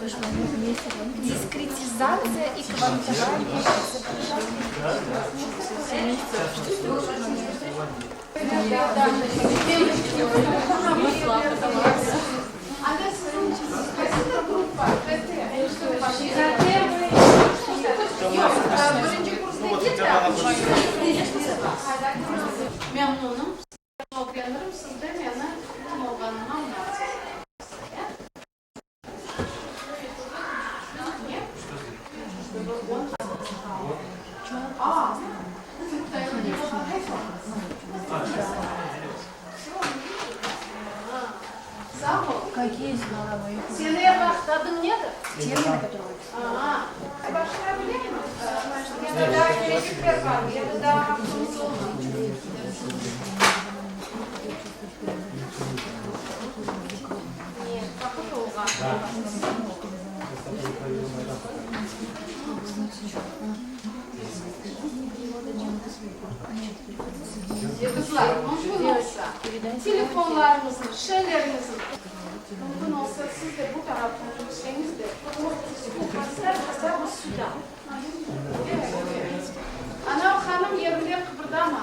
Diskretizatsiya i kvantование Memnunım. Ögrenirim, siz de meni kim olğanımı añlarsız. Seni er vaqıt adıñ nedir? Qızlar, mümkün olsa, telefonlarıñıznı, şeyleriñizni, mümkün olsa, siz de bu taraftan yürseñiz de, Anav hanım yerinde qıbırdama.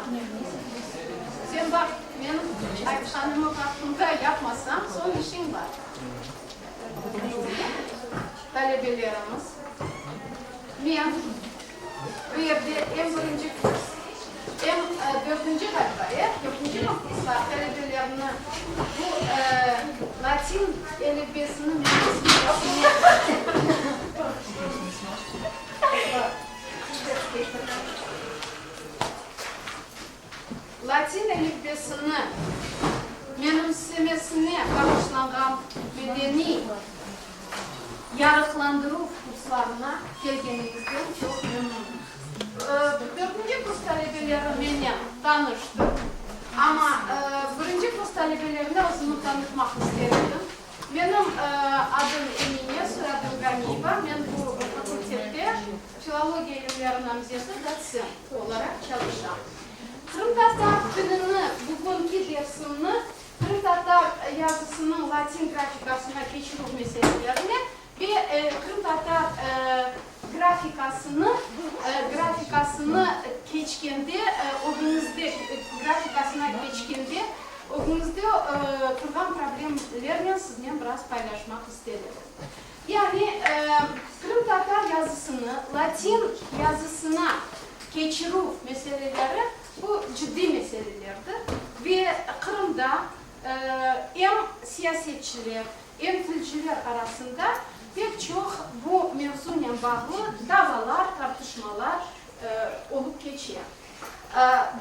Sen baq, menim aytqanımı vaqtında yapmasañ, soñ işiñ bar. Talebelerimiz, men bu yerde em birinci kurs, em dördünci ğaliba, e, dördüncimi kurslar talebelerini bu latin elifbesini Latin elifbesini menimsemesine bağışlanğan medeniy yarıqlandıruv kurslarına kelgeniñizden çoq memnunım. Dördünci kurs talebeleri menen tanıştı, amma birinci kurs talebelerine özümi tanıtmaq ister edim. Menim adım Emine, soyadım Ganiyeva, men bu fakultette filologiya ilimleri namzeti, dotsent olaraq çalışam. Qırımtatar tilini bugünki dersimni qırımtatar yazısınıñ latin grafikasına keçirüv meselelerine ve qırımtatar grafikasını grafikasını keçkende ögümizde grafikasına keçkende ögümizde turğan problemlernen siznen biraz paylaşmaq ister edim. Yani qırımtatar yazısını latin yazısına keçirüv meseleleri bu ciddiy meselelerdir ve Qırımda em siyasetçiler, em tilciler arasında pek çoq bu mevzunen bağlı davalar, tartışmalar olıp keçe.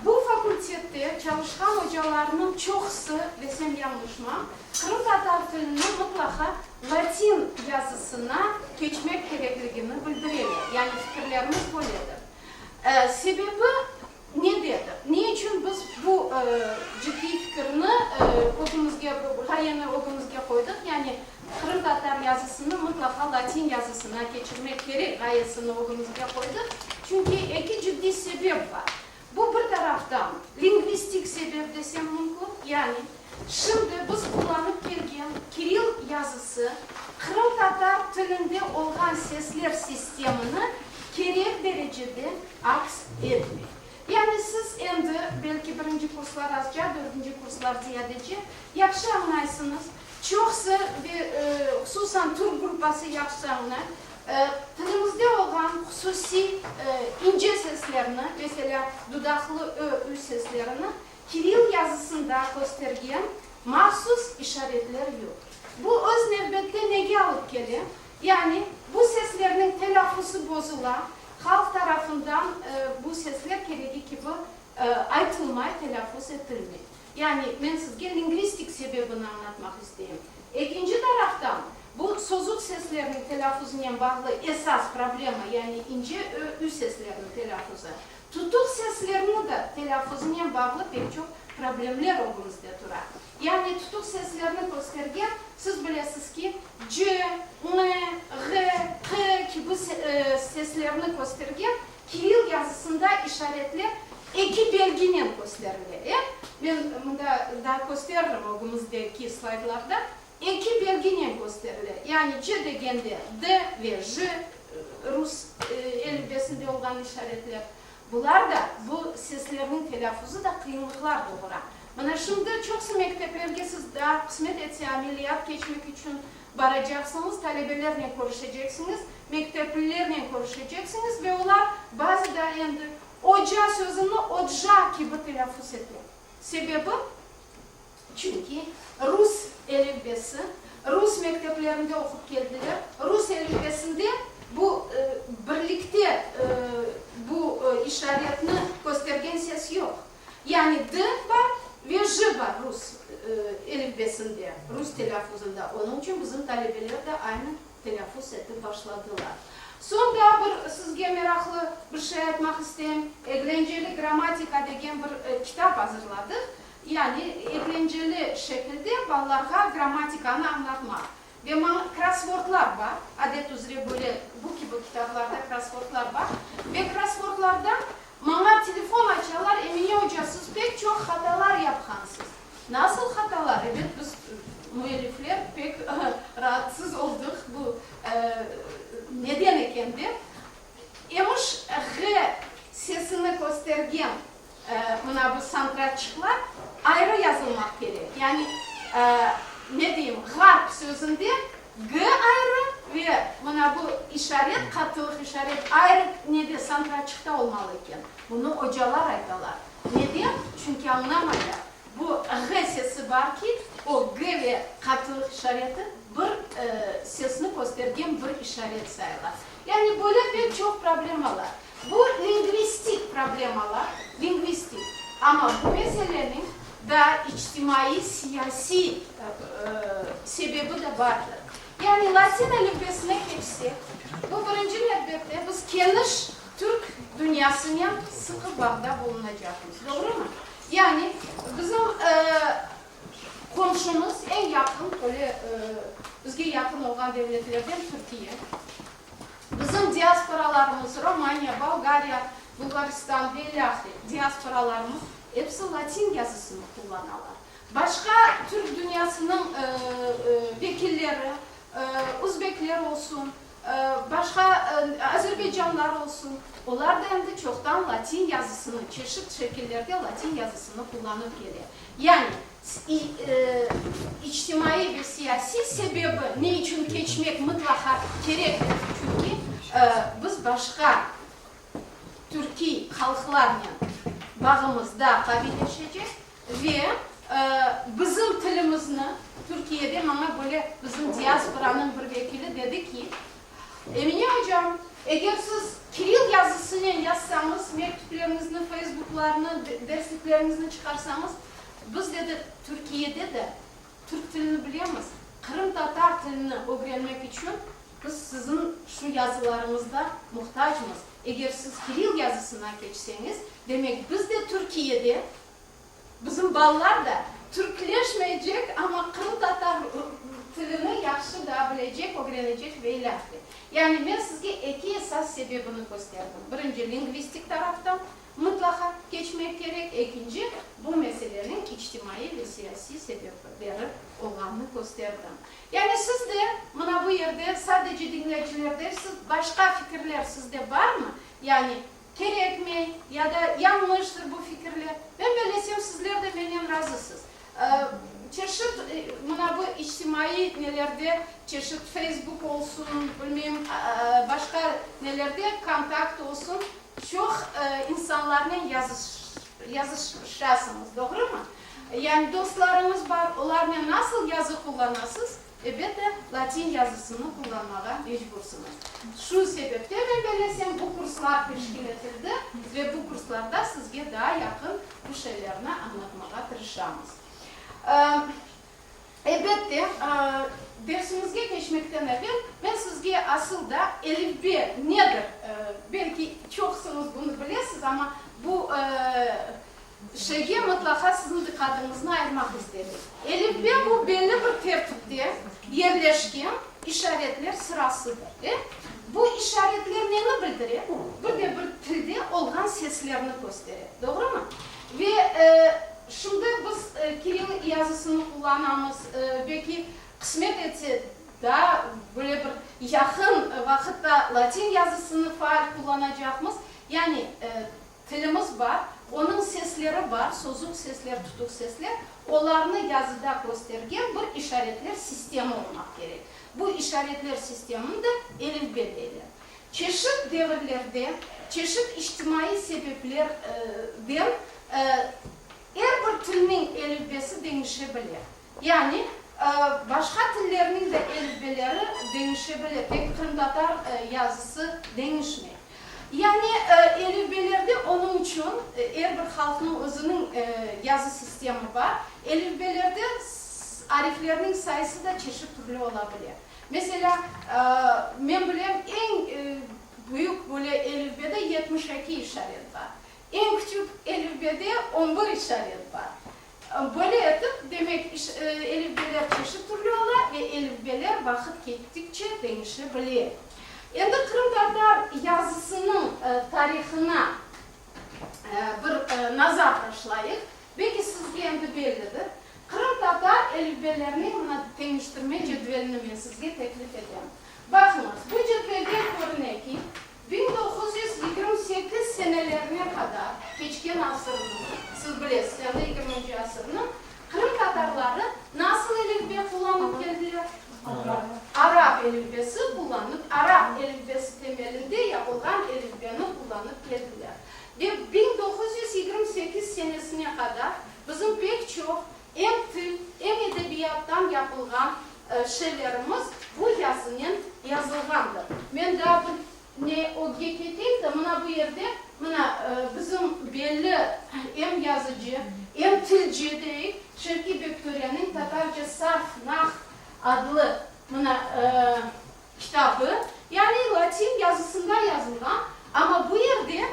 Bu fakultette çalışqan ocalarnıñ çoqusı, desem yañlışmam, qırımtatar tilini mıtlaqa latin yazısına keçmek kerekligini bildireler, yani fikirlerimiz böyledir. Sebebi Nededir? Ne içün biz bu ciddiy fikirni ögümizge, ğayeni ögümizge qoydıq, yani qırımtatar yazısını mıtlaqa latin yazısına keçirmek kerek ğayesini ögümizge qoydıq? Çünki eki ciddiy sebep bar. Bu bir taraftan lingvistik sebep desem mümkün, yani şimdi biz qullanıp kelgen kirill yazısı qırımtatar tilinde olğan sesler sistemini kerek derecede aks etmey. Yani siz endi, belki birinci kurslar azca, dördünci kurslar ziyadece, yahşı añlaysıñız, çoqsı ve hususan türk gruppası yahşı añlay, tilimizde olğan hususiy ince seslerni, meselâ, dudaqlı ö, ü seslerini kirill yazısında köstergen mahsus işaretler yoq. Bu öz nevbette nege alıp kele? Yani, bu seslerniñ telâffusı bozula, halq tarafından bu sesler keregi kibi aytılmay, telâffuz etilmey. Yani, men sizge lingvistik sebebini añlatmaq isteyim. Ekinci taraftan, bu sozuq seslerniñ telâffuzınen bağlı esas problema, yani ince ö, ü sesleriniñ telâffuzı. Tutuq seslerniñ de telâffuzınen bağlı pek çoq problemler ögümizde tura. Yani tutuq seslerni köstergen, siz bilesiz ki, c, n, ğ, q kibi seslerni köstergen kirill yazısında işaretler eki belginen kösterile. E? Men mında daa kösteririm ögümizdeki slaydlarda. Eki belginen kösterile, yani c degende d ve j, rus elifbesinde olğan işaretler. Bular da, bu seslerniñ telâffuzı da qıyınlıqlar doğura. Mına şimdi çoqsu mekteplerge siz daa, qısmet etse, ameliyat keçmek içün baracaqsıñız, talebelernen körüşeceksiñiz, mekteplilernen körüşeceksiñiz ve olar bazı da endi oca sözüni oca kibi telâffuz ete. Sebebi? Çünki rus elifbesi, rus mekteplerinde oqup keldiler, rus elifbesinde bu birlikte bu işaretni köstergen ses yoq. Yani d bar ve j bar rus elifbesinde, rus telâffuzında. Onıñ içün bizim talebeler de aynı telâffuz etip başladılar. Soñ daa bir sizge meraqlı bir şey aytmaq isteyim. Eglenceli grammatika degen bir kitap azırladıq. Yani eglenceli şekilde balalarğa grammatikanı añlatmaq. Ve maña krossvordlar bar, adet üzre böyle bu kibi kitaplarda krossvordlar bar. Ve krossvordlarda maña telefon açalar, Emine oca, siz pek çoq hatalar yapqansız. Nasıl hatalar? Ebet, biz, müellifler, pek raatsız oldıq bu neden eken dep. Emiş, ğ sesini köstergen Mına bu santraçıqlar ayrı yazılmaq kerek. Yani, ne deyim, ğarp sözünde g ayrı ve mına bu işaret, qattılıq işaret ayrı nede, santraçıqta olmalı eken. Bunı ocalar aytalar. Neden? Çünki añlamaylar. Bu ğ sesi bar ki, o g ve qattılıq işareti bir sesni köstergen bir işaret sayıla. Yani böyle pek çoq problemalar. Bu lingvistik problemalar, lingvistik, amma bu meseleniñ daa içtimaiy-siyasiy sebebi de bardır. Yani latin elifbesine keçsek, bu birinci nevbette biz keniş türk dünyasınen sıqı bağda bulunacaqmız, doğrumı? Yani bizim qomşumız, eñ yaqın, öyle bizge yaqın olğan devletlerden Türkiye. Bizim diasporalarımız, Romaniya, Bolgariya, Bulğaristan ve ilâhre diasporalarımız episi latin yazısını qullanalar. Başqa türk dünyasınıñ vekilleri, üzbekler olsun, başqa azerbaycanlar olsun, olar da endi çoqtan latin yazısını, çeşit şekillerde latin yazısını qullanıp kele. Yani, İçtimaiy ve siyasiy sebebi, ne içün keçmek mıtlaqa kerektir, çünki biz başqa türkiy halqlarnen bağımız daa qaviyleşecek ve bizim tilimizni, Türkiyede maña böyle bizim diasporanıñ bir vekili dedi ki, Emine ocam, eger siz kiril yazısınen yazsañız, mektüpleriñizni, feysbuklarnı, derslikleriñizni çıqarsañız, biz, dedi, Türkiyede de türk tilini bilemiz, qırımtatar tilini ögrenmek içün biz siziñ şu yazılarıñızda muhtacmız. Eger siz kiril yazısına keçseñiz, demek biz de Türkiyede Bizim balalar da türkleşmeycek, amma qırımtatar tilini yahşı da bilecek, ögrenecek ve ilâhre. Yani men sizge eki esas sebebini kösterdim. Birinci, lingvistik taraftan mıtlaqa keçmek kerek, ekinci, bu meseleniñ içtimaiy ve siyasiy sebepleri olğanını kösterdim. Yani siz de mına bu yerde sadece diñleyiciler dersiz, başqa fikirler sizde barmı? Yani Kerekmey ya da yañlıştır bu fikirler. Men bellesem, sizler de menen razısız. Çeşit mına bu içtimaiy nelerde, çeşit Facebook olsun, bilmeyim, başqa nelerde, kontakt olsun, çoq insanlarnen yazışasıñız, doğrumı? Yani dostlarıñız bar, olarnen nasıl yazı qullanasız? Elbette, latin yazısını qullanmağa mecbursıñız. Şu sebepten, men bellesem, bu kurslar teşkil etildi ve bu kurslarda sizge daa yaqın bu şeylerni añlatmağa tırışamız. Elbette, dersimizge keçmekten evel men sizge asıl da elifbe nedir, belki çoqsuñız bunı bilesiz, amma bu Şeyge mıtlaqa siziñ diqqatıñıznı ayırmaq istedik. Elifbe bu belli bir tertipte yerleşken işaretler sırasıdır. E? Bu işaretler neni bildire? Bir de bir tilde olğan seslerni köstere. Doğrumı? Ve e. Şimdi biz kiril yazısını qullanamız, belki, qısmet etse, daa böyle bir yaqın vaqıtta latin yazısını faal qullanacaqmız. Yani, tilimiz bar, onıñ sesleri bar, sozuq sesler, tutuq sesler, olarnı yazıda köstergen bir işaretler sistemi olmaq kerek. Bu işaretler sistemini de elifbe deyler. Çeşit devirlerde, çeşit içtimaiy sebeplerden er bir tilniñ elifbesi deñişe bile. Yani, başqa tillerniñ de elifbeleri deñişe bile, tek qırımtatar yazısı deñişmey. Yani, elifbelerde onıñ içün er bir halqnıñ özüniñ yazı sistemi bar, elifbelerde ariflerniñ sayısı da çeşit türlü ola bile. Meselâ, men bilem, eñ büyük böyle elifbede 72 işaret bar. Eñ küçük elifbede on bir işaret bar. Böyle etip, demek, elifbeler çeşit türlü ola ve elifbeler vaqıt kettikçe deñişe bile. Endi qırımtatar yazısınıñ tarihına bir nazar taşlayıq. Belki sizge endi bellidir. Qırımtatar elifbeleriniñ mına teñiştirme cedvelini men sizge teklif etem. Baqıñız, bu cedvelde körüne ki, 1928 senelerine qadar, keçken asırnıñ, siz bilesiz, endi yigirminci asırnıñ, qırımtatarları nasıl elifbe qullanıp keldiler? Arap elifbesi qullanıp, arap elifbesi temelinde yapılğan elifbeni qullanıp keldiler. Ve 1928 senesine qadar bizim pek çoq em til, em edebiyattan yapılğan şeylerimiz bu yazınen yazılğandır. Men daa bir ne ögge keteyim de, mına bu yerde, mına bizim belli em yazıcı, em tilci deyik, Şevki Bektoreniñ Tatarca sarf, nah adlı mına kitabı, yani latin yazısında yazılğan, amma bu yerde,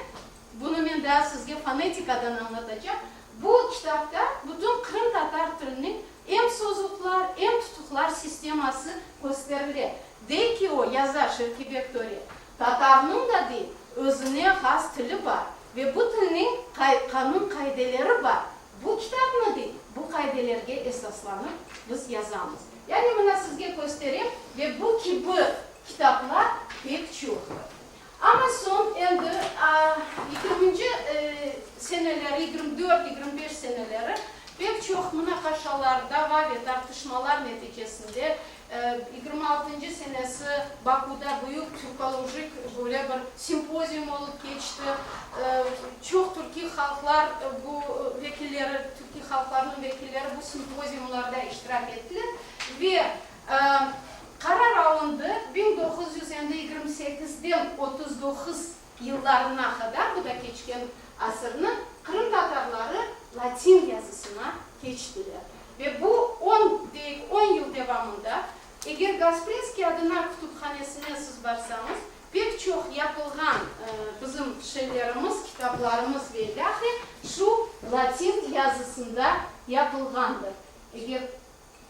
bunı men daa sizge fonetikadan añlatacaq, bu kitapta bütün qırımtatar tiliniñ em sozuqlar, em tutuqlar sisteması kösterile. Dey ki o, yaza Şevki Bektore, tatarnıñ da, dey, özüne has tili bar ve bu tilniñ qanun-qaideleri bar. Bu kitapnı, dey, bu qaidelerge esaslanıp biz yazamız. Yani mına sizge kösterem ve bu kibi kitaplar pek çoqtır. Amma soñ endi yigirminci seneleri, 24, 25 seneleri pek çoq munaqaşalar, dava ve tartışmalar neticesinde yigirmi altıncı senesi Bakuda büyük türkolojik böyle bir simpozium olıp keçti. Çoq türkiy halqlar bu vekilleri, türkiy halqlarnıñ vekilleri bu simpoziumlarda iştirak ettiler ve qarar alındı, 1900 endi 28-den 39 yıllarına qadar, bu da keçken asırnıñ, qırımtatarları latin yazısına keçtiler. Ve bu on, deyik, on yıl devamında, eger Gasprinskiy adına kütüphanesine siz barsañız, pek çoq yapılğan bizim şeylerimiz, kitaplarımız ve ilâhre şu latin yazısında yapılğandır. Eger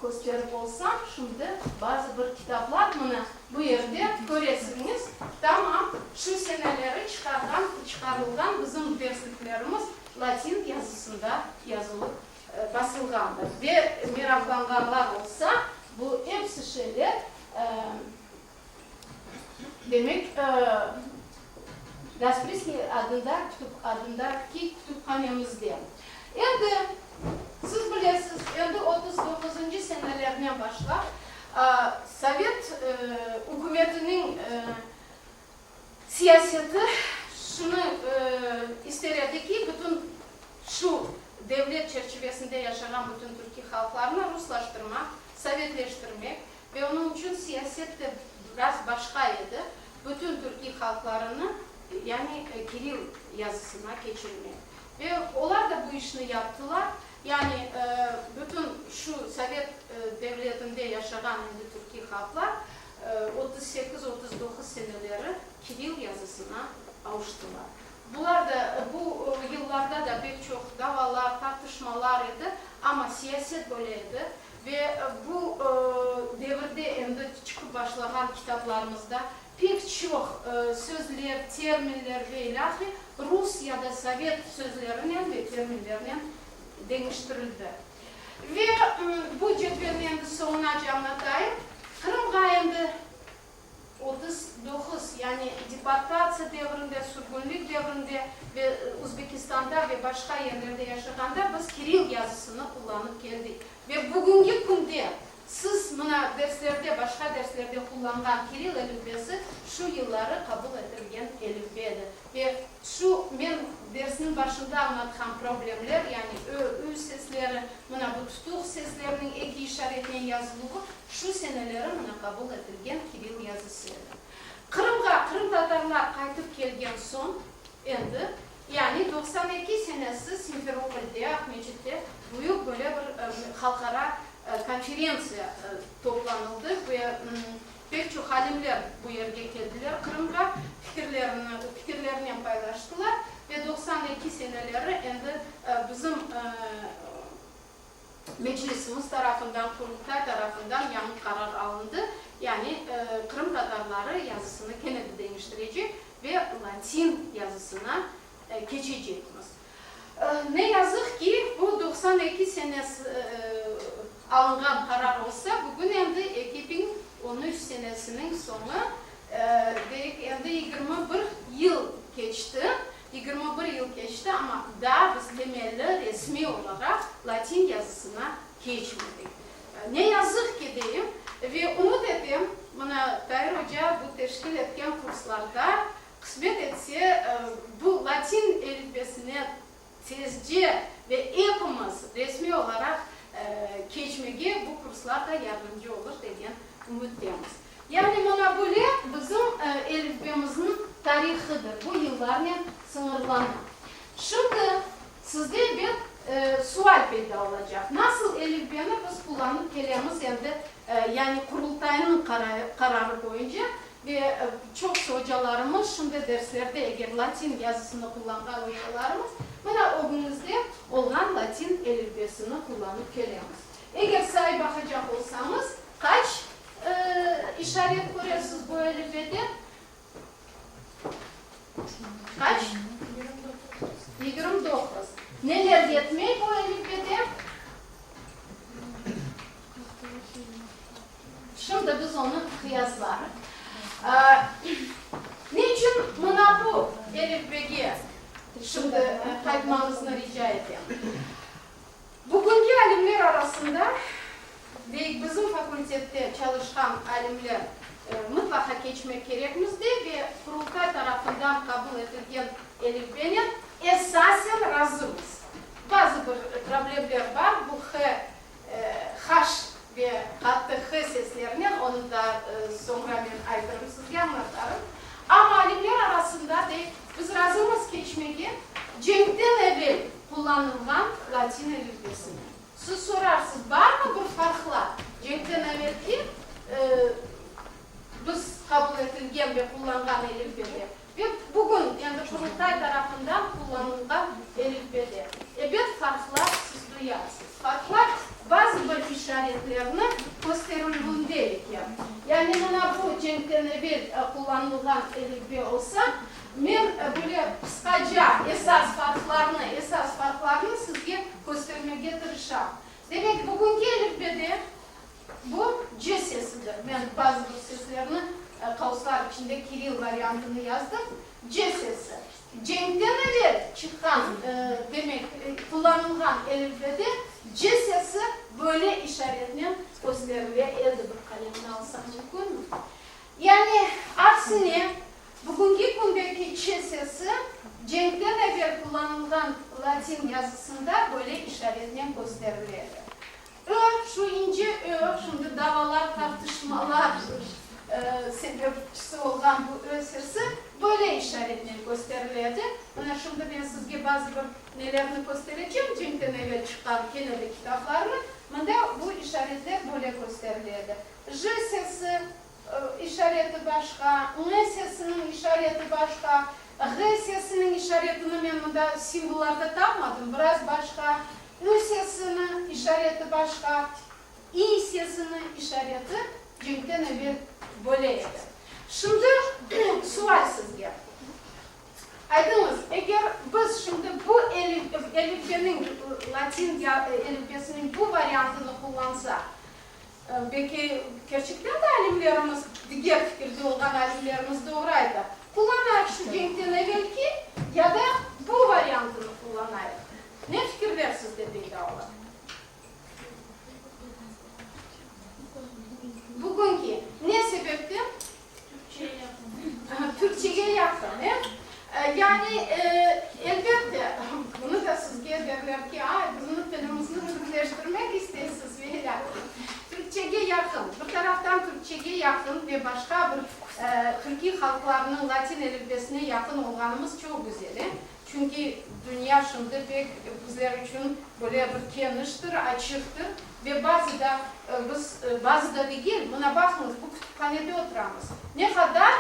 kösterip olsam, şimdi bazı bir kitaplar, mına bu yerde köresiñiz, tamam şu seneleri çıqarğan, çıqarılğan bizim dersliklerimiz latin yazısında yazılıp basılğandır. Ve meraqlanğanlar olsa, bu episi şeyler, demek, Gasprinskiy adında adındaki kütüphanemizde. Endi, siz bilesiz, endi 39-ncı senelerden başlap, sovet ükümetiniñ siyaseti şunı ister edi ki, bütün şu devlet çerçivesinde yaşağan bütün türkiy halqlarnı ruslaştırmaq, sovetleştirmek ve onıñ içün siyaset de biraz başqa edi, bütün türkiy halqlarını, yani kirill yazısına keçirmek. Ve olar da bu işni yaptılar, yani bütün şu sovet devletinde yaşağan endi türkiy halqlar 38, 39 seneleri kirill yazısına avuştılar. Bular da, bu yıllarda da pek çoq davalar, tartışmalar edi, amma siyaset böyle edi ve bu devirde endi çıqıp başlağan kitaplarımızda pek çoq sözler, terminler ve ilâhre rus ya da sovet sözlerinen ve terminlernen. Deñiştirildi. Ve bu cedvelni endi soñunace añlatayım. Qırımğa endi 39, yani deportatsiya devrinde, sürgünlik devrinde ve Özbekistanda ve başqa yerlerde yaşağanda biz kiril yazısını qullanıp keldik. Ve bugüngi künde Siz mına derslerde, başqa derslerde qullanğan kiril elifbesi şu yılları qabul etilgen elifbedir. Ve şu men dersniñ başında añlatqan problemler, yani ö, ü sesleri, mına bu tutuq seslerniñ eki işaretnen yazıluvı şu seneleri mına qabul etilgen kiril yazısı edi. Qırımğa qırımtatarlar qaytıp kelgen soñ endi, yani 92 senesi Simferopolde, Aqmescitte büyük böyle bir halqara Konferentsiya toplanıldı ve pek çoq alimler bu yerge keldiler, Qırımğa, fikirlerini, fikirlerinen paylaştılar ve 92 seneleri endi bizim Meclisimiz tarafından, Qurultay tarafından yañı qarar alındı, yani qırımtatarları yazısını kene de deñiştirecek ve latin yazısına keçecekmiz. Ne yazıq ki, bu 92 senesi alınğan qarar olsa, bugün endi 2013 senesiniñ soñu, deyik, endi 21 yıl keçti, 21 yıl keçti, amma daa biz temelli, resmiy olaraq latin yazısına keçmedik. Ne yazıq ki, deyim, ve ümüt etem, mına Tair oca bu teşkil etken kurslarda Qısmet etse, bu latin elifbesine tezce ve epimiz resmiy olaraq keçmege bu kurslar da yardımcı olur degen ümüttemiz. Yani mına böyle bizim elifbemizniñ tarihıdır, bu yıllarnen sıñırlana. Şimdi sizde ebet sual peyda olacaq, nasıl elifbeni biz qullanıp kelemiz endi, yani Qurultaynıñ qararı boyunca Ve çoqusı ocalarımız şimdi derslerde eger latin yazısını qullanğan ocalarımız, mına ögüñizde olğan latin elifbesini qullanıp kelemiz. Eger say baqacaq olsañız, qaç işaret körersiz bu elifbede? Qaç? 29. Neler yetmey bu elifbede? Şimdi biz onı qıyaslarıq. Ne içün mına bu elifbege şimdi qaytmañıznı rica etem. Bugünki alimler arasında, deyik, bizim fakultette çalışqan alimler mıtlaqa keçmek kerekmiz dey ve Qurultay tarafından qabul etilgen elifbenen esasen razımız. Bazı bir problemler bar, bu h Haş ve qattı h seslerinen, onı da soñra men aytırım sizge, añlatarım. Amma alimler arasında, dey, biz razımız keçmege cenkten evel qullanılğan latin elifbesine. Siz sorarsız, barmı bir farqlar cenkten evelki biz qabul etilgen ve qullanğan elifbede Ve bugün endi Qurultay tarafından qullanılğan elifbede, ebet, farqlar siz duyarsız. Farqlar bazı bir işaretlerni kösterilüvinde eken. Yani mına bu cenkten evel qullanılğan elifbe olsa, men böyle qısqaca esas farqlarnı, esas farqlarnı sizge köstermege tırışam. Demek, bugünki elifbede Bu, c sesidir. Men bazı bir seslerni qauslar içinde kiril variantını yazdım. C sesi. Cenkten evel çıqqan, demek, qullanılğan elifbede c sesi böyle işaretnen kösterile edi. Bir qalemni alsam mümkünmi? Yani, aksine, bugünki kündeki ç sesi cenkten evel qullanılğan latin yazısında böyle işaretnen kösterile edi. Ö, şu ince ö, şimdi davalar, tartışmalar sebepçisi olğan bu ö sesi böyle işaretnen kösteriledi. Mına şimdi men sizge bazı bir nelerni kösterecem, cenkten evel çıqqan kene de kitaplarnı. Mında bu işaretler böyle kösteriledi. J sesi işareti başqa, ñ sesiniñ işareti başqa, ğ sesiniñ işaretini men mında simvollarda tapmadım, biraz başqa, ü sesiniñ işareti başqa, i sesiniñ işareti cenkten evel böyle edi. Şimdi sual sizge. Aytıñız, eger biz şimdi bu elifbeniñ, latin elifbesiniñ bu variantını qullansaq, belki kerçekten de alimlerimiz, diger fikirde olğan alimlerimiz doğru ayta, qullanayıq şu cenkten evelki ya da bu variantını qullanayıq? Ne fikirler sizde peyda ola? Bugünki ne sebepten? Türkçege yaqın, e? Yani, elbette, bunı da sizge derler ki, ay, bizni tilimizni türkleştirmek isteysiz ve ilâhre. Türkçege yaqın, bir taraftan türkçege yaqın ve başqa bir türkiy halqlarınıñ latin elifbesine yaqın olğanımız çoq güzel, e? Çünki dünya şimdi pek bizler içün böyle bir keniştir, açıqtır ve bazıda biz, bazıda degil, mına baqıñız, bu kütüphanede oturamız, ne qadar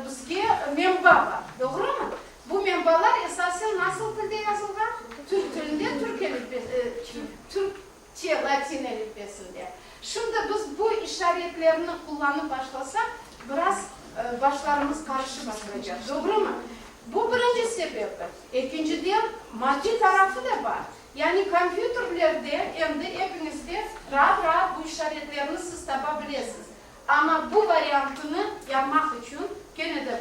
bizge menba bar, doğrumı? Bu menbalar esasen nasıl tilde yazılğan? Türk tilinde, türk türkçe latin elifbesinde. Şimdi biz bu işaretlerni qullanıp başlasaq, biraz başlarımız qarışıp başlaycaq, doğrumı? Bu birinci sebebi. Ekinciden, maddiy tarafı da bar. Yani kompyuterlerde endi epiñizde raat-raat bu işaretlerni siz tapa bilesiz. Amma bu variantını yapmaq içün kene de,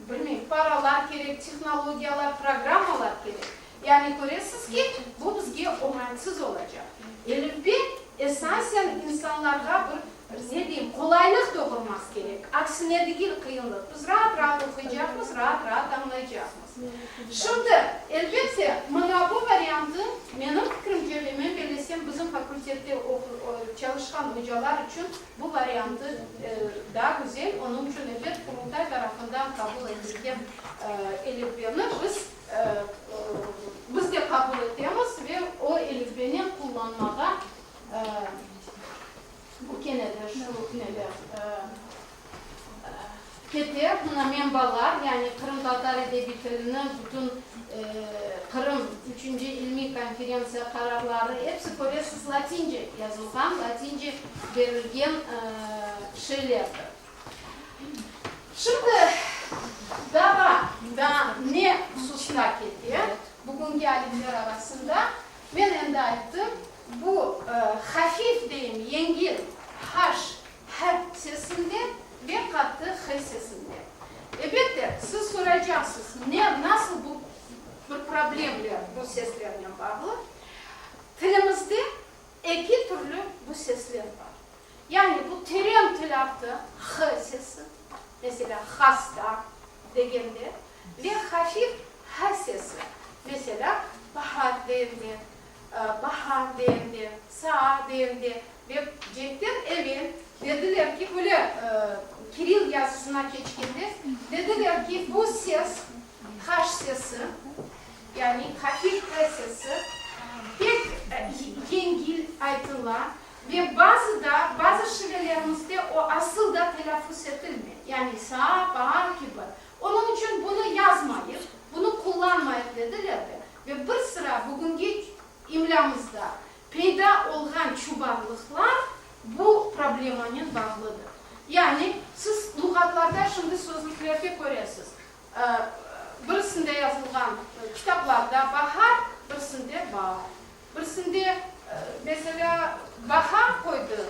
bilmeyim, paralar kerek, tehnologiyalar, programmalar kerek. Yani köresiz ki, bu bizge oñaytsız olacaq. Elifbe esasen insanlarğa bir, ne deyim, qolaylıq doğurmaq kerek, aksine degil, qıyınlıq. Biz raat-raat oquycaqmız, raat-raat añlaycaqmız. Şimdi, elbette, mına bu variantı, menim fikrimce ve men bellesem, bizim fakultette çalışqan ocalar içün bu variantı daa güzel, onıñ içün, elbet, Qurultay tarafından qabul etilgen elifbeni biz Biz de qabul etemiz ve o elifbenen qullanmağa, bu kene de şu neler kete, mına menbalar, yani qırımtatar edebiy tilini bütün Qırım üçünci ilmiy konferentsiya qararları, episi köresiz latince yazılğan, latince berilgen şeylerdir. Şimdi dava daa ne hususta kete bugünki alimler arasında, men endi ayttım, bu hafif deyim, yengil h, h sesinde ve qattı h sesinde. Elbette, siz soraycaqsız, ne, nasıl bu bir problemler bu seslernen bağlı? Tilimizde eki türlü bu sesler bar. Yani bu teren til artı h sesi, meselâ, hasta degende, ve hafif h sesi, meselâ, bahar degende, bahar degende, saa degende. Ve cenkten evel dediler ki, böyle kirill yazısına keçkende, dediler ki, bu ses, h sesi, yani hafif h sesi pek yengil aytıla, Ve bazı da, bazı şivelerimizde o asıl da telâffuz etilmey, yani saa, baar kibi. Onıñ içün bunı yazmayıq, bunı qullanmayıq dediler de, ve bir sıra bugüngi imlâmızda peyda olğan çubarlıqlar bu problemanen bağlıdır. Yani siz luğatlarda şimdi sözlüklerde köresiz, birisinde yazılğan kitaplarda bahar, birisinde baar. Birisinde, meselâ, bahar qoydı,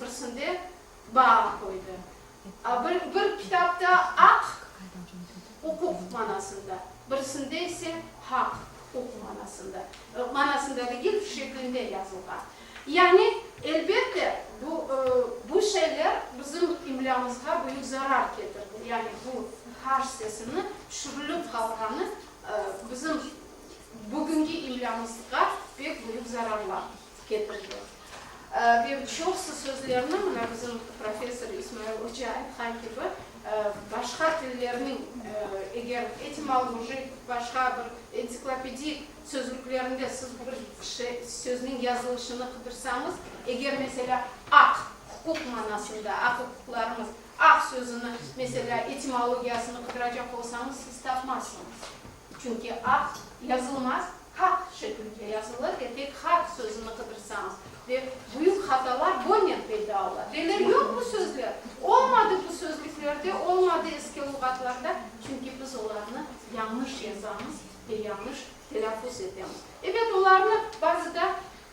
birisinde baar qoydı. Bir, bir kitapta aq, uquq manasında, birisinde ise haq, uquq manasında, manasında degil, şeklinde yazılğan. Yani, elbette, bu, bu şeyler bizim imlâmızğa büyük zarar ketirdi. Yani, bu h sesini tüşürilip qalğanı bizim Bugünki imlâmızğa pek büyük zararlar ketirdi. Ve çoqusı sözlerni, mına bizim professor İsmail oca aytqan kibi, başqa tillerniñ, eger etimolojik, başqa bir entsiklopedik sözlüklerinde siz bir sözniñ yazılışını qıdırsañız, eger, meselâ, aq, huquq manasında, aq-uquqlarımız, aq sözüni, meselâ, etimologiyasını qıdıracaq olsañız, siz tapmazsıñız. Çünki aq yazılmaz, haq şeklinde yazılır ve tek haq sözüni qıdırsañız ve büyük hatalar bonen peyda ola. Deyler, yoq bu sözler, olmadı bu sözlüklerde, olmadı eski luğatlarda, çünki biz olarnı yañlış. Ve yañlış telâffuz etemiz. Ebet, olarnı bazıda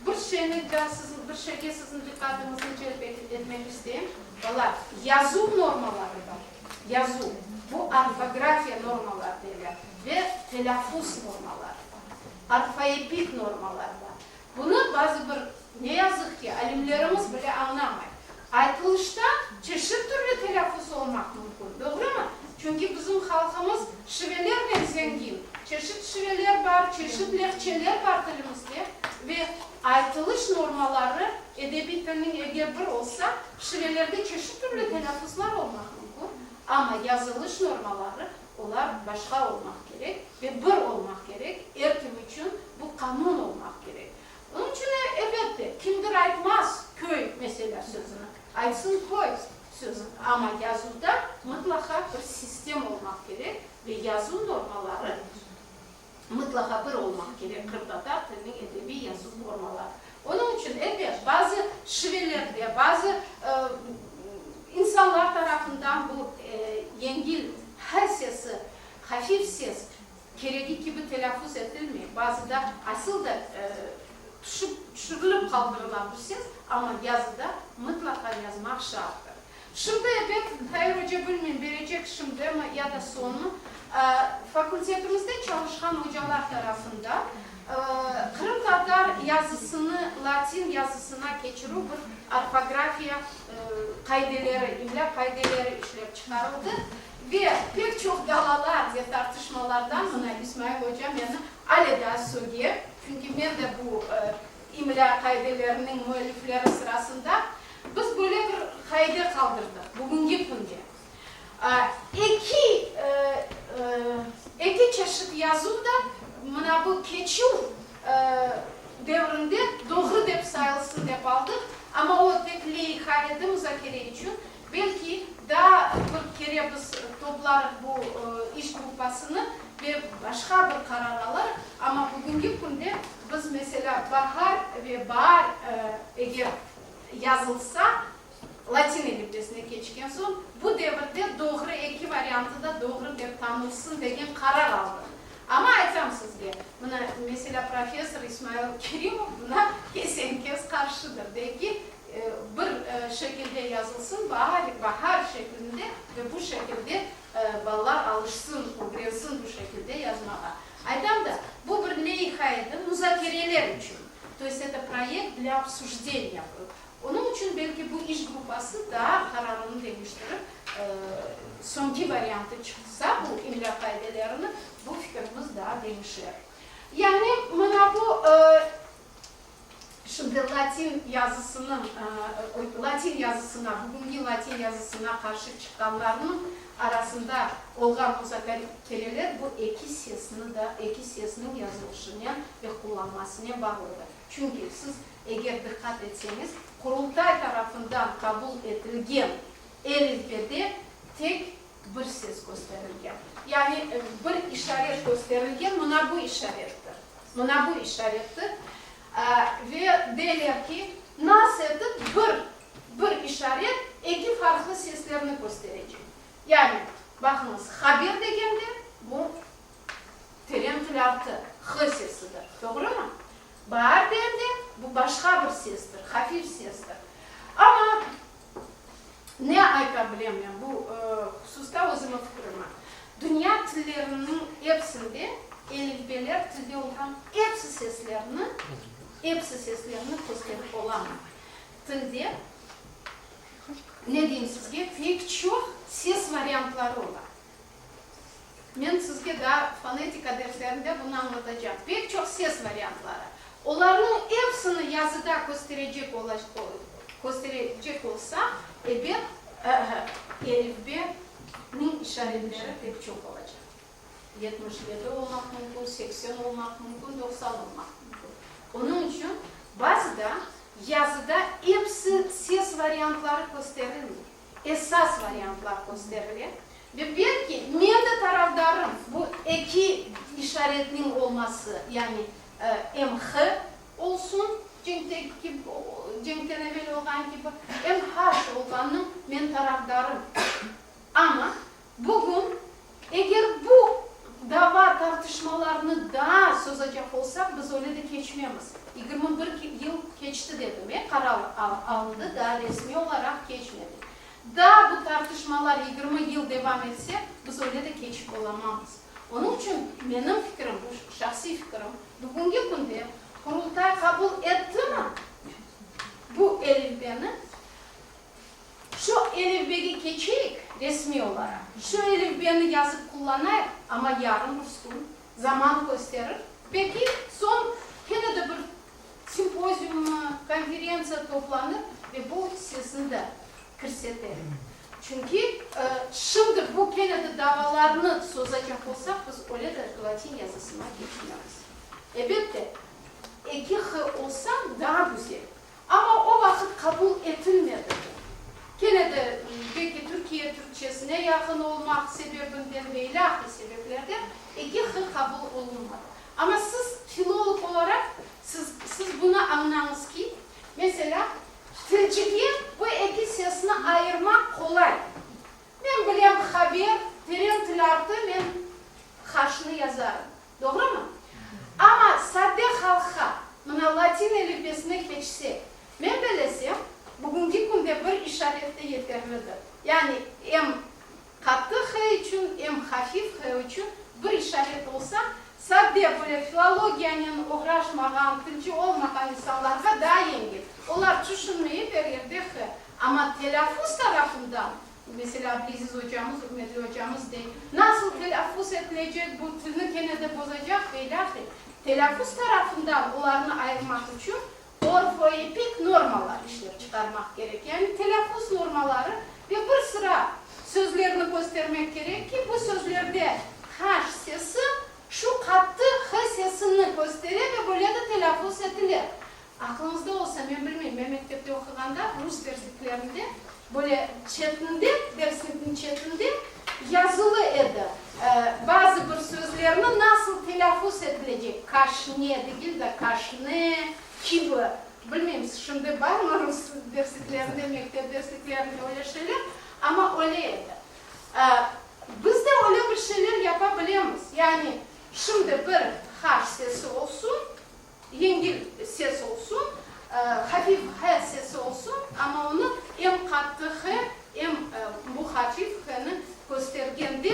bir şeyni daa siziñ, bir şeyge siziñ diqqatıñıznı celp etmek isteyim. Bala, yazuv normaları bar. Yazuv, bu orfografiya normaları deyler ve telâffuz normaları bar. Orfoepik normalar bar. Bunı bazı bir, ne yazıq ki, alimlerimiz bile añlamay. Aytılışta çeşit türlü telâffuz olmaq mümkün, doğrumı? Çünki bizim halqımız şivelernen zengin. Çeşit şiveler bar, çeşit lehçeler bar tilimizde ve aytılış normaları edebiy tilniñ eger bir olsa, şivelerde çeşit türlü telâffuzlar olmaq mümkün, amma yazılış normaları Olar başqa olmaq kerek ve bir olmaq kerek, er kim içün bu qanun olmaq kerek. Onıñ içün, elbette, kimdir aytmaz köy, meselâ, sözüni, aytsın köy sözüni, amma yazuvda mıtlaqa bir sistem olmaq kerek ve yazuv normaları mıtlaqa bir olmaq kerek, qırımtatar tiliniñ edebiy yazuv normaları. Onıñ içün, elbet, bazı şivelerde, bazı insanlar tarafından bu yengil h sesi, hafif ses, keregi kibi telâffuz etilmey, bazıda asıl da tüşip, tüşürilip qaldırıla bu ses, amma yazıda mıtlaqa yazmaq şarttır. Şimdi, ebet, Tair oca, bilmeyim, berecek şimdimi ya da soñmı, fakultetimizde çalışqan ocalar tarafından qırımtatar yazısını latin yazısına keçirüv bir orfografiya qaideleri, imlâ qaideleri işlep çıqarıldı ve pek çoq davalar ve tartışmalardan, mına İsmail oca meni ale daa söge, çünki men de bu İmlâ qaideleriniñ müellifleri sırasında biz böyle bir qaide qaldırdıq, bugüngi künde eki eki çeşit yazuv da mına bu keçüv devrinde doğru dep sayılsın dep aldıq, amma o tek leyha edi muzakere içün, Belki, daa bir kere biz toplarıq bu iş gruppasını ve başqa bir qarar alırıq, amma bugünki künde biz, meselâ, bahar ve baar eger yazılsa, latin elifbesine keçken soñ, bu devirde doğru eki variantı da doğru dep tanılsın degen qarar aldıq. Amma aytsam sizge, mına, meselâ, professor İsmail Kerimov buna kesen-kes qarşıdır, dey ki, bir şekilde yazılsın, baar, bahar şeklinde ve bu şekilde balalar alışsın, ögrensin bu şekilde yazmağa. Aytam da, bu bir leyha edi, muzakereler içün, to est eto proyekt dlâ obsujdeniya был. Onıñ içün belki bu iş gruppası daa qararını deñiştirip, soñki variantı çıqsa bu imlâ qaidelerini, bu fikrimiz daa deñişer. Yani mına bu Şimdi latin yazısınıñ, latin yazısına, bugünki latin yazısına qarşı çıqqanlarnıñ arasında olğan muzakereler bu eki sesni da, eki sesniñ yazılışınen ve qullanmasınen bağlıdır. Çünki siz eger diqqat etseñiz, Qurultay tarafından qabul etilgen elifbede tek bir ses kösterilgen. Yani bir işaret kösterilgen, mına bu işarettir. Mına bu işarettir. Ve deyler ki, nasıl etip bir bir işaret eki farqlı seslerni kösterecek. Yani, baqıñız, haber degende, bu teren til artı, h sesidir, doğrumı? Baar degende, bu başqa bir sestir, hafif sestir. Amma Ne ayta bilem men bu hususta özümiñ fikrimi. Dünya tilleriniñ epsinde elifbeler tilde olğan epsi seslerni, epsi seslerni kösterip olamay. Tilde, ne deyim sizge, pek çoq ses variantları ola. Men sizge daa fonetika derslerinde bunı añlatacam. Pek çoq ses variantları. Olarnıñ epsini yazıda kösterecek kösterecek olsaq, ebet, elifbeniñ işaretleri pek çoq olacaq. 77 olmaq mümkün, 80 olmaq mümkün, 90 olmaq mümkün. Onıñ içün bazıda yazıda epsi ses variantları kösterilmey. Esas variantlar kösterile ve belki men de tarafdarım bu eki işaretniñ olması, yani em h olsun, cenkteki kibi, cenkten evel olğan kibi, em h olğanınıñ men tarafdarım. Amma bugün eger bu dava tartışmalarnı. biz öyle de keçmemiz. 21 yıl keçti dedim, e, qarar alındı, daa resmiy olaraq keçmedi. Daa bu tartışmalar 20 yıl devam etse, biz öyle de keçip olamamız. Onıñ içün menim fikrim, bu şahsiy fikrim, bugünki künde Qurultay qabul ettimi bu elifbeni, Şu elifbege keçeyik resmiy olaraq, şu elifbeni yazıp qullanayıq, amma yarın üstün zaman kösterir, belki soñ kene de bir simpoziummı, konferentsiya toplanır ve bu sesni de kirseterik. Çünki şimdi bu kene de davalarnı sozacaq olsaq, biz öyle de latin yazısına keçmemiz. Elbette, eki h olsa daa güzel. Amma o vaqıt qabul etilmedi bu. Kene de, belki Türkiye türkçesine yaqın olmaq sebebinden ve ilâhre sebeplerden 2H qabul olunmadı. Amma siz filolog olaraq, siz, siz bunı añnañız ki, meselâ, tilcige bu eki sesni ayırmaq qolay. Men bilem, haber, teren til artı, men haşnı yazarım. Doğrumı? Amma sade halqqa, mına latin elifbesine keçsek, men bellesem, bugünki künde bir işaret de yeterlidir. Yani em qattı h içün, em hafif h içün bir işaret olsa, sade böyle filologiyanen oğraşmağan, tilci olmağan insanlarğa daa yengil. Olar tüşünmeyip er yerde h. Amma telâffuz tarafından Meselâ, Abdüleziz ocamız, ürmetli ocamız dey, nasıl telâffuz etilecek, bu tilni kene de bozacaq ve ilâhre. Telâffuz tarafından olarnı ayırmaq içün orfoepik normalar işlep çıqarmaq kerek, yani telâffuz normaları ve bir sıra sözlerni köstermek kerek ki, bu sözlerde haş sesi şu qattı h sesini köstere ve böyle de telâffuz etile. Aqlıñızda olsa, men bilmeyim, men mektepte oquğanda rus dersliklerinde böyle çetinde, derslikniñ çetinde yazılı edi, bazı bir sözlerni nasıl telâffuz etilecek, kaşne degil de, kaşne kibi. Bilmeyim, şimdi barmı rus dersliklerinde, mektep dersliklerinde öyle şeyler, amma öyle edi. Biz de öyle bir şeyler yapa bilemiz. Yani, şimdi bir haş sesi olsun, Yengil ses olsun, hafif h sesi olsun, amma onı em qattı h, em bu hafif h-ni köstergende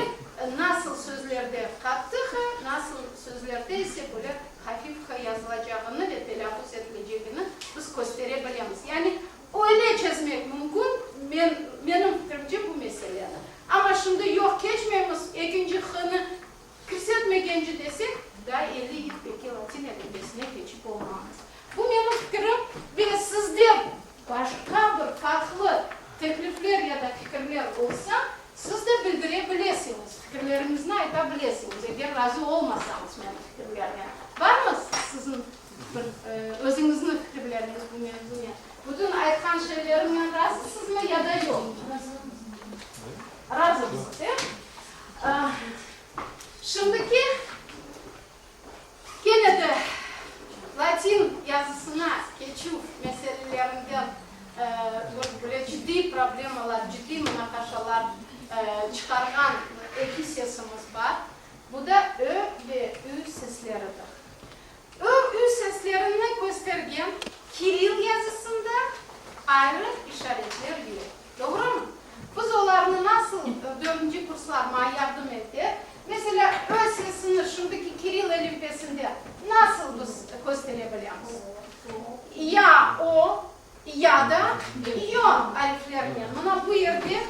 nasıl sözlerde qattı h, nasıl sözlerde ise böyle hafif h yazılacağını ve telâffuz etilecegini biz köstere bilemiz. Yani öyle çezmek mümkün, men, menim fikrimce, bu meseleni. Amma şimdi yoq, keçmeymiz, ekinci h-ni Kirsetmegence desek, daa 50 yıl peki latin elifbesine keçip olmamız. Bu menim fikirim ve sizde başqa bir farqlı teklifler ya da fikirler olsa, siz de bildire bilesiñiz, fikirleriñizni ayta bilesiñiz, eger razı olmasañız menim fikirlernen. Barmı siziñ bir özüñizniñ fikirleriñiz bu mevzunen? Bütün aytqan şeylerimnen razısızmı ya da yoq? Razımız, e? Şimdiki kene de latin yazısına keçüv meselelerinden bir böyle ciddiy problemalar, ciddiy munaqaşalar çıqarğan eki sesimiz bar. Bu da ö ve ü sesleridir. Ö, ü seslerini köstergen kiril yazısında ayrı işaretler yoq. Doğrumı? Biz olarnı nasıl, dördünci kurslar maña yardım etti. Meselâ, ö sesini şimdiki kiril elifbesinde nasıl biz köstere bilemiz? Ya o, ya da yo ariflerinen. Mına bu yerde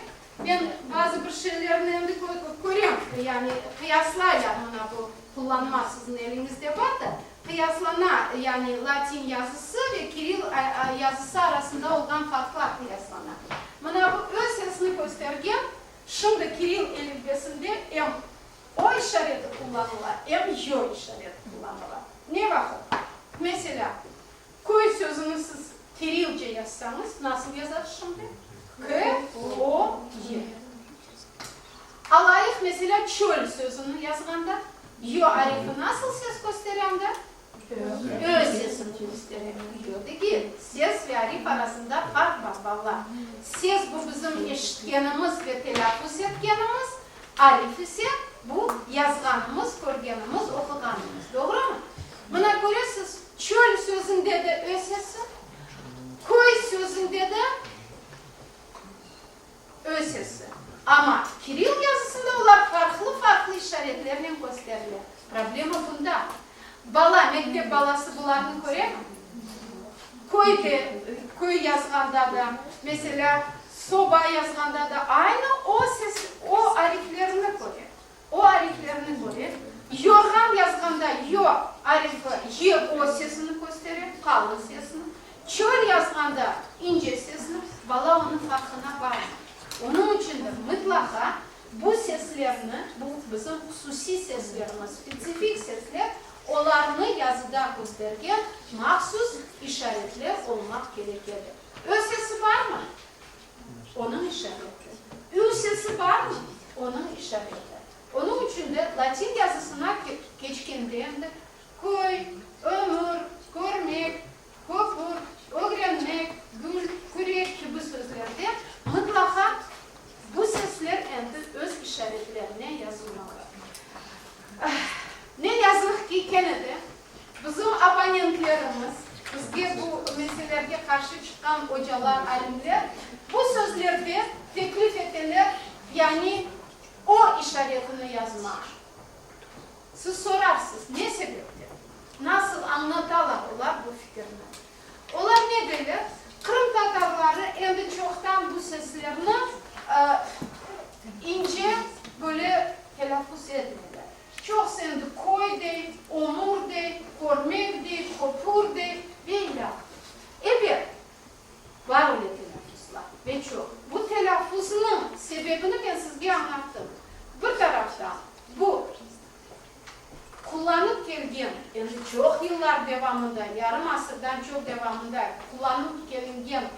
Men bazı bir şeylerni endi körem, yani qıyaslaylar, mına bu qullanma siziñ eliñizde bar da, qıyaslana, yani latin yazısı ve kiril yazısı arasında olğan farqlar qıyaslana. Mına bu ö sesini köstergen, şimdi kiril elifbesinde em o işareti qullanıla, em yo işareti qullanıla. Ne vaqıt? Meselâ, Köy sözüni siz kirilce yazsañız, nasıl yazasız şimdi? K, O, Y. Alayıq, meselâ, çöl sözüni yazğanda, yo arifi nasıl ses köstere anda? Ö sesini köstere. Yo degil. Ses ve arif arasında farq bar, balalar. Ses, bu bizim eşitkenimiz ve telâffuz etkenimiz, arif ise, bu yazğanımız, körgenimiz, oquğanımız. Doğrumı? Mına köresiz, çöl sözünde de ö sesi, köy sözünde de ö sesi. Amma kirill yazısında olar farqlı-farqlı işaretlernen kösterile. Problema bunda. Bala, mektep balası bularnı köremi? Köy de, köy yazğanda da, meselâ, soba yazğanda da aynı o ses, o ariflerni köre. O ariflerni köre. Yorğan yazğanda yo arifi y o sesini köstere, qalın sesini. Çöl yazğanda ince sesini. Bala onıñ farqına barmay. Onıñ içün de mıtlaqa Bu seslerni, bu bizim hususiy seslerimiz, spetsifik sesler, olarnı yazıda köstergen mahsus işaretler olmaq kerek edi. Ö sesi barmı? Onıñ işareti. Ü sesi barmı? Onıñ işareti. Onıñ içün de latin yazısına keçkende endi köy, ömür, körmek, köpür, ögrenmek, gül, kürek kibi sözlerde mıtlaqa Bu sesler endi öz işaretlerine yazılmalı. Ne yazıq ki, kene de bizim opponentlerimiz, bizge bu meselelerge qarşı çıqqan ocalar, alimler bu sözlerde teklif eteler, yani o işaretini yazmaq. Siz sorarsız, ne sebepten? Nasıl añlatalar olar bu fikirni? Olar ne deyler? Qırımtatarları endi çoqtan bu seslerni ince böyle telâffuz etmeyler. Çoqusı endi köy dey, ömür dey, körmek dey, köpür dey ve ilâhre. Ebet, bar öyle telâffuzlar ve çoq. Bu telâffuznıñ sebebini men sizge añlattım. Bir taraftan, bu Qullanıp kelgen, endi çoq yıllar devamında, yarım asırdan çoq devamında qullanıp kelingen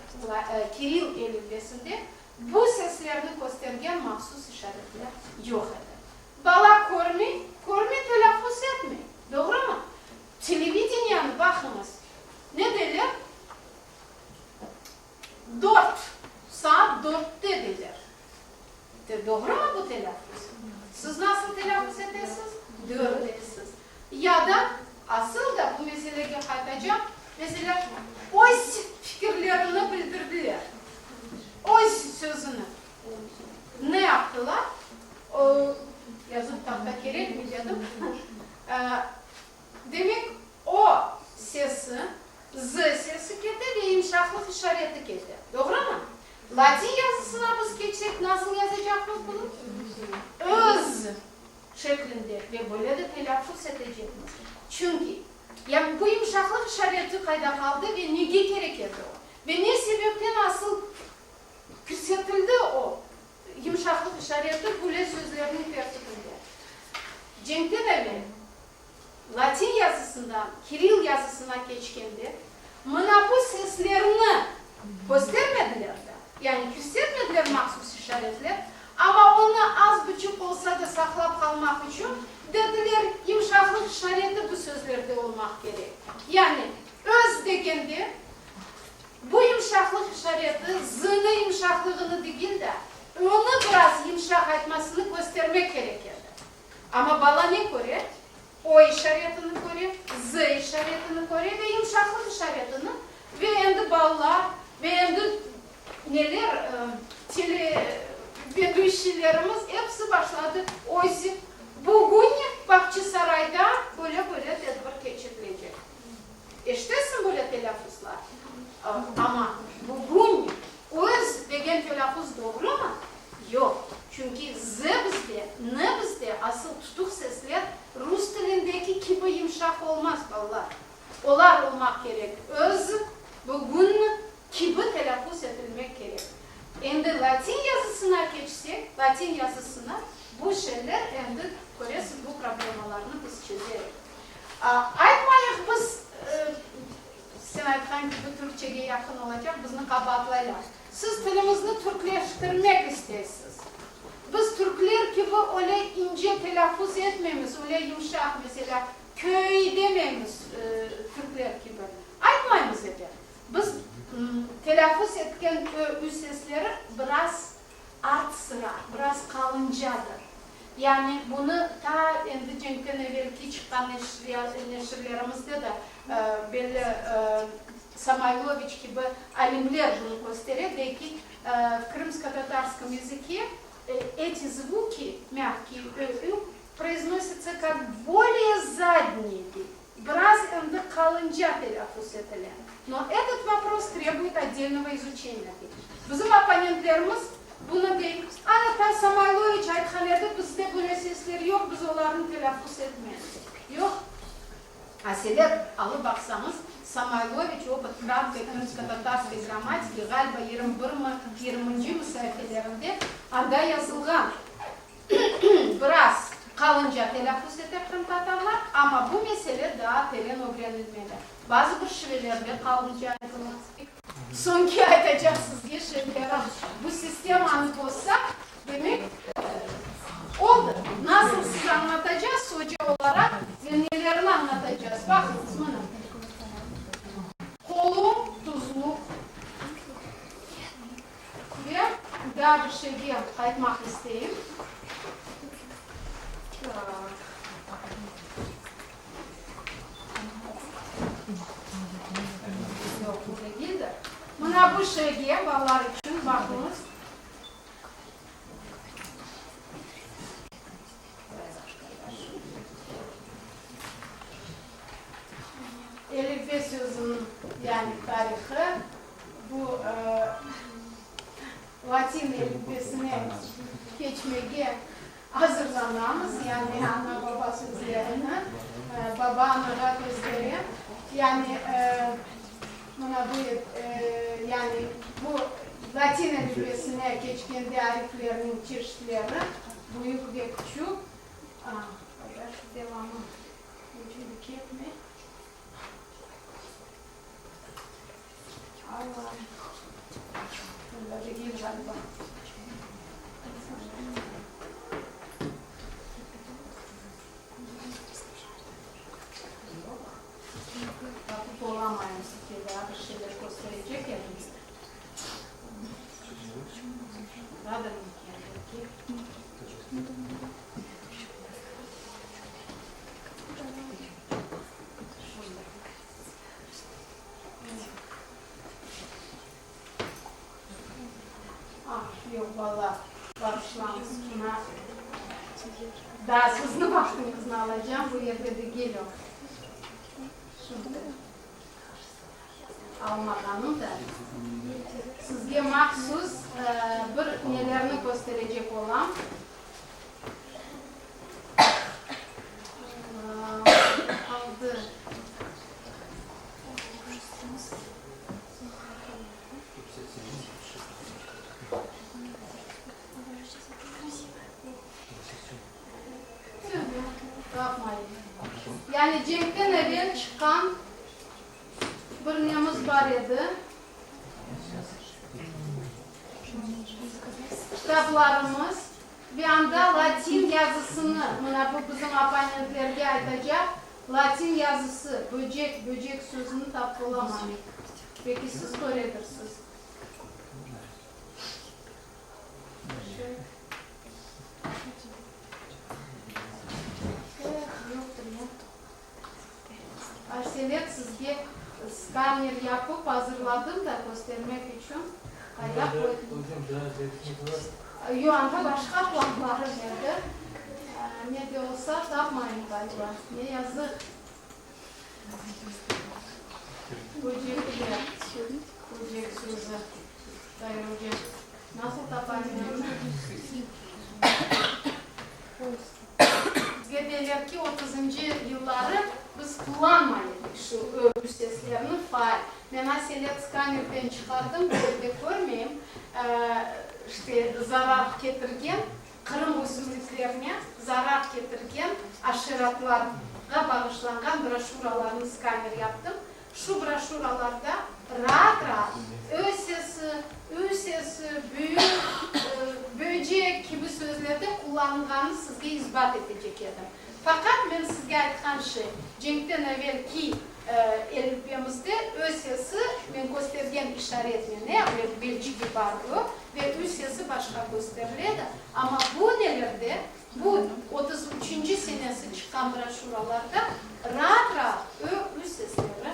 kirill elifbesinde bu seslerni köstergen mahsus işaretler yoq edi. Bala körmey, körmey telâffuz etmey, doğrumı? Televideniyanı baqıñız, ne deyler? Dört, saat dörtte deyler. Doğrumı bu telâffuz? Siz nasıl telâffuz etesiz? Dört deysiz. Ya da, asıl da bu meselege qaytacam, meselâ, öz fikirlerini bildirdiler. Öz sözüni. Ne yaptılar? O, yazıp tahta kerekmi dedim. Demek, o sesi, z sesi kete ve yımşaqlıq işareti kete. Doğrumı? Latin yazısına biz keçsek, nasıl yazacaqmız bunı? Öz şeklinde ve böyle de telâffuz etecekmiz. Çünki, yani bu yımşaqlıq işareti qayda qaldı ve nege kerek edi o? Ve ne sebepten asıl kirsetildi o yımşaqlıq işareti böyle sözlerniñ tertibinde? Cenkten evel latin yazısından kirill yazısına keçkende, mına bu seslerni köstermediler de, yani kirsetmediler mahsus işaretler, amma onı az buçuq olsa da saqlap qalmaq içün, dediler, yımşaqlıq işareti bu sözlerde olmaq kerek. Yani, öz degende, bu yımşaqlıq işareti z-nı yımşaqlığını degil de, ö-nı biraz yımşaq aytmasını köstermek kerek edi. Amma bala ne köre? O işaretini köre, Z işaretini köre ve yımşaqlıq işaretini, ve endi balalar, ve endi neler, televeduşçiylerimiz episi başladı özü, Bugün Bağçasarayda böyle-böyle tedbir keçirilecek. Eşitesiñ böyle telâffuzlar? Amma bugün öz degen telâffuz doğrumı? Yoq, çünki z bizde, n bizde asıl tutuq sesler rus tilindeki kibi yımşaq olmaz, balalar. Olar olmaq kerek öz, bugün kibi telâffuz etilmek kerek. Endi latin yazısına keçsek, latin yazısına, bu şeyler endi, köresiz, bu problemalarnı biz çezerik. Aytmayıq, biz, sen aytqan kibi, türkçege yaqın olacaq, bizni qabaatlaylar. Siz tilimizni türkleştirmek isteysiz. Biz türkler kibi öyle ince telâffuz etmeymiz, öyle yımşaq, meselâ, köy demeymiz türkler kibi. Aytmaymız ebet. Biz telâffuz etken ö, ü sesleri biraz art sıra, biraz qalıncadır. Yani bunı ta endi cenkten evelki çıqqan neşirlerimizde de belli Samoyloviç kibi alimler bunı köstere, dey ki, v krımskotatarskom yazıke eti zvuki, mâgkiy ö, ü, proiznositsa kak bolее zadniye, dey, biraz endi qalınca telâffuz etile. No etot vopros trebuet otdelnogo izuçeniya, dey. Bizim opponentlerimiz bunı dey, ana ta Samoyloviç aytqan edi, bizde böyle sesler yoq, biz olarnı telâffuz etmeymiz. Yoq. Aselet, alıp baqsañız, Samoyloviç Opıt kratkой krımskotatarskoy grammatiki, ğaliba yirmi birmi, yirminci saifelerinde anda yazılğan. Biraz qalınca telâffuz ete qırımtatarlar, amma bu mesele daa teren ögrenilmeli. Bazı bir şivelerde qalınca aytıla. Soñki aytacaq sizge şeylerim, bu sistemanı bozsaq, demek, oldı. Nasıl siz añlatacağız, oca olaraq, ve nelerini añlatacağız? Baqıñız, mına, qolum tuzluq. Ve daa bir şeyge qaytmaq isteyim. Yoq, bu degildir. Mına bu şeyge, balalar içün, baqıñız. Elifbe sözüniñ, yani tarihı, bu latin elifbesine keçmege Azırlanamız, yani ana-baba sözlerini baba anağa köstere. Yani mına bu, yani bu latin elifbesine keçkende ariflerniñ çeşitleri, büyük ve küçük. Şu devamı niçün ketmey? Allah, bunda degil ğaliba. Yoq, tapıp olamayım sizge daa bir şeyler kösterecek edim. Bardır mı eken belki. Şunda. Ah, yoq, bala, bağışlañız, mına, daa sizni vaqtıñıznı alacam, bu yerde degil o. Şimdi almağanım da, sizge mahsus bir nelerni kösterecek olam. Aldı. Yani cenkten evel çıqqan bir nemiz bar edi. Kitaplarımız. Ve anda latin yazısını, mına bu bizim opponentlerge aytacaq, latin yazısı, böcek, böcek sözüni tapıp olamayıq. Belki siz köredirsiz. Eh, yoqtır ya. Aselet, sizge skaner yapıp azırladım da köstermek içün. Qayda qoydım? Yoq, anda başqa planlarım edi. Ne de olsa, tapmayım ğaliba. Ne yazıq. Böcekler, böcek sözü. Tair oca, nasıl tapayım men onı? Bizge deyler ki, otuzıncı yılları biz qullanmay edik şu ö, ü seslerini faal. Men aselet skanerden çıqardım, bu yerde körmeyim, işte, zarar ketirgen, Qırım ösümliklerine zarar ketirgen aşeratlarğa bağışlanğan broşüralarnı skaner yaptım. Şu broşüralarda raat-raat ö sesi, ü sesi, büyük, böcek kibi sözlerde qullanılğanını sizge isbat etecek edim. Faqat men sizge aytqan şey, cenkten evelki elifbemizde ö sesi, men köstergen işaretnen, e, belçigi bar ö, ve ü sesi başqa kösteriledi, amma bu nelerde, bu. basılğan broşüralarda raat-raat ö, ü sesleri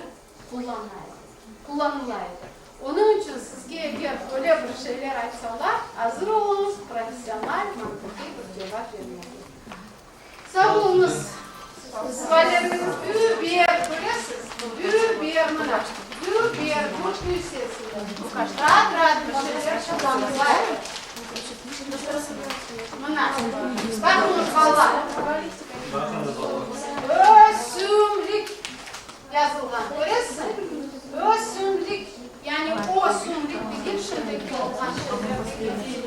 qullana edi, qullanıla edi. Onıñ içün sizge eger öyle bir şeyler aytsalar, azır oluñız, professional, mantıqiy bir cevap bermege. Sağ oluñız. Sualleriñiz dülber, köresiz, dülber, mına, dülber, bu ü sesidir. Raat-raat bir şeyler qullanıla edi. Mına, baqıñız, balalar. Ösümlik yazılğan, köresiñmi? Ösümlik, yani osümlik degil, şimdiki olğan şeyler degil.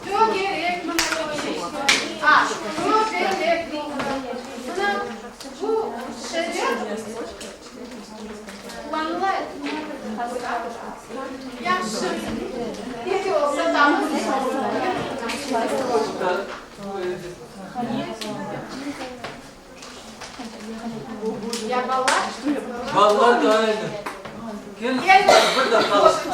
Tögerek, mına böyle. A, tögerek, mına bu şeyler qullanıla edi. Yahşı, ne de olsa tamır. Ya balalar? Balalar da aynı. Gel, bir de qalsın.